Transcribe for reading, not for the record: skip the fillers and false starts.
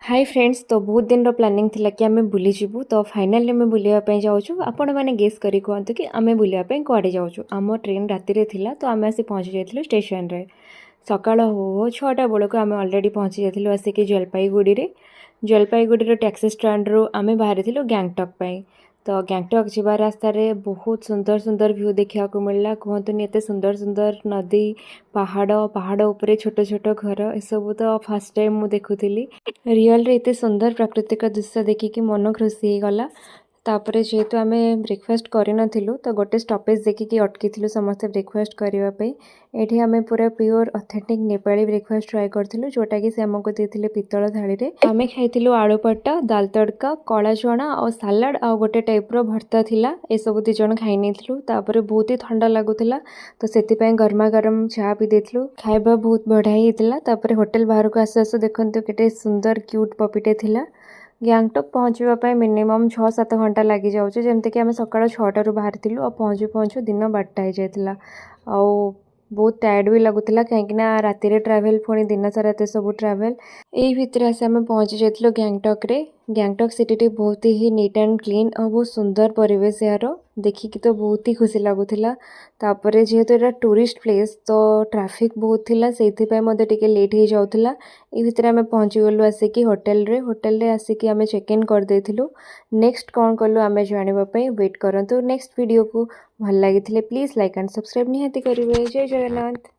High friends, ତ ବହୁତ ଦିନର ପ୍ଲାନିଂ ଥିଲା କି ଆମେ ବୁଲିଯିବୁ। ତ ଫାଇନାଲି ଆମେ ବୁଲିବା ପାଇଁ ଯାଉଛୁ। ଆପଣମାନେ ଗେସ୍ କରି କୁହନ୍ତୁ କି ଆମେ ବୁଲିବା ପାଇଁ କୁଆଡ଼େ ଯାଉଛୁ? ଆମ ଟ୍ରେନ୍ ରାତିରେ ଥିଲା, ତ ଆମେ ଆସି ପହଞ୍ଚି ଯାଇଥିଲୁ ଷ୍ଟେସନରେ। ସକାଳ ହଉ ହଉ 6ଟା ବେଳକୁ ଆମେ ଅଲରେଡ଼ି ପହଞ୍ଚି ଯାଇଥିଲୁ ଆସିକି ଜଲପାଇଗୁଡ଼ିରେ। ଜଲପାଇଗୁଡ଼ିର ଟ୍ୟାକ୍ସି ଷ୍ଟାଣ୍ଡରୁ ଆମେ ବାହାରିଥିଲୁ ଗ୍ୟାଙ୍ଗଟକ୍ ପାଇଁ। ତ ଗ୍ୟାଙ୍ଗଟକ୍ ଯିବା ରାସ୍ତାରେ ବହୁତ ସୁନ୍ଦର ସୁନ୍ଦର ଭ୍ୟୁ ଦେଖିବାକୁ ମିଳିଲା। କୁହନ୍ତୁନି, ଏତେ ସୁନ୍ଦର ସୁନ୍ଦର ନଦୀ, ପାହାଡ଼, ପାହାଡ଼ ଉପରେ ଛୋଟ ଛୋଟ ଘର, ଏସବୁ ତ ଫାର୍ଷ୍ଟ ଟାଇମ୍ ମୁଁ ଦେଖୁଥିଲି। ରିଅଲରେ ଏତେ ସୁନ୍ଦର ପ୍ରାକୃତିକ ଦୃଶ୍ୟ ଦେଖିକି ମନ ଖୁସି ହେଇଗଲା। ତାପରେ ଯେହେତୁ ଆମେ ବ୍ରେକଫାଷ୍ଟ କରିନଥିଲୁ, ତ ଗୋଟେ ଷ୍ଟପେଜ୍ ଦେଖିକି ଅଟକିଥିଲୁ ସମସ୍ତେ ବ୍ରେକଫାଷ୍ଟ କରିବା ପାଇଁ। ଏଠି ଆମେ ପୁରା pure authentic Nepali breakfast try କରିଥିଲୁ, ଯେଉଁଟାକି ସେ ଆମକୁ ଦେଇଥିଲେ ପିତ୍ତଳ ଥାଳିରେ। ଆମେ ଖାଇଥିଲୁ ଆଳୁ ପରଟା, ଦାଲ ତଡ଼କା, କଳା ଚଣା ଆଉ ସାଲାଡ଼ ଆଉ ଗୋଟେ ଟାଇପ୍ର ଭର୍ତ୍ତା ଥିଲା। ଏସବୁ ଦୁଇ ଜଣ ଖାଇ ନେଇଥିଲୁ। ତାପରେ ବହୁତ ହି ଥଣ୍ଡା ଲାଗୁଥିଲା, ତ ସେଥିପାଇଁ ଗରମା ଗରମ ଚା ବି ଦେଇଥିଲୁ। ଖାଇବା ବହୁତ ବଢ଼ିଆ ହେଇଥିଲା। ତାପରେ ହୋଟେଲ ବାହାରକୁ ଆସୁ ଆସୁ ଦେଖନ୍ତୁ, କେତେ ସୁନ୍ଦର କ୍ୟୁଟ୍ ପପିଟେ ଥିଲା। ଗ୍ୟାଙ୍ଗଟକ୍ ପହଞ୍ଚିବା ପାଇଁ ମିନିମମ୍ 6-7 ଘଣ୍ଟା ଲାଗିଯାଉଛି। ଯେମିତିକି ଆମେ ସକାଳ 6ଟାରୁ ବାହାରିଥିଲୁ ଆଉ ପହଞ୍ଚୁ ପହଞ୍ଚୁ ଦିନ 12ଟା ହେଇଯାଇଥିଲା। ଆଉ ବହୁତ ଟାୟାର୍ଡ଼ ବି ଲାଗୁଥିଲା, କାହିଁକିନା ରାତିରେ ଟ୍ରାଭେଲ୍, ପୁଣି ଦିନ ସାରା ଏତେ ସବୁ ଟ୍ରାଭେଲ୍। ଏଇ ଭିତରେ ଆସି ଆମେ ପହଞ୍ଚି ଯାଇଥିଲୁ ଗ୍ୟାଙ୍ଗଟକ୍ରେ। ଗ୍ୟାଙ୍ଗଟକ୍ ସିଟିଟି ବହୁତ ହି ନିଟ୍ ଆଣ୍ଡ କ୍ଲିନ୍ ଆଉ ବହୁତ ସୁନ୍ଦର ପରିବେଶ ଏହାର। ଦେଖିକି ତ ବହୁତ ହି ଖୁସି ଲାଗୁଥିଲା। ତାପରେ ଯେହେତୁ ଏଇଟା ଟୁରିଷ୍ଟ ପ୍ଲେସ୍, ତ ଟ୍ରାଫିକ୍ ବହୁତ ଥିଲା, ସେଇଥିପାଇଁ ମଧ୍ୟ ଟିକେ ଲେଟ୍ ହେଇଯାଉଥିଲା। ଏଇ ଭିତରେ ଆମେ ପହଞ୍ଚିଗଲୁ ଆସିକି ହୋଟେଲରେ। ହୋଟେଲରେ ଆସିକି ଆମେ ଚେକ୍ ଇନ୍ କରିଦେଇଥିଲୁ। ନେକ୍ସଟ କ'ଣ କଲୁ ଆମେ, ଜାଣିବା ପାଇଁ ୱେଟ୍ କରନ୍ତୁ ନେକ୍ସଟ ଭିଡ଼ିଓକୁ। ଭଲ ଲାଗିଥିଲେ ପ୍ଲିଜ୍ ଲାଇକ୍ ଆଣ୍ଡ ସବସ୍କ୍ରାଇବ୍ ନିହାତି କରିବେ। ଜୟ ଜଗନ୍ନାଥ।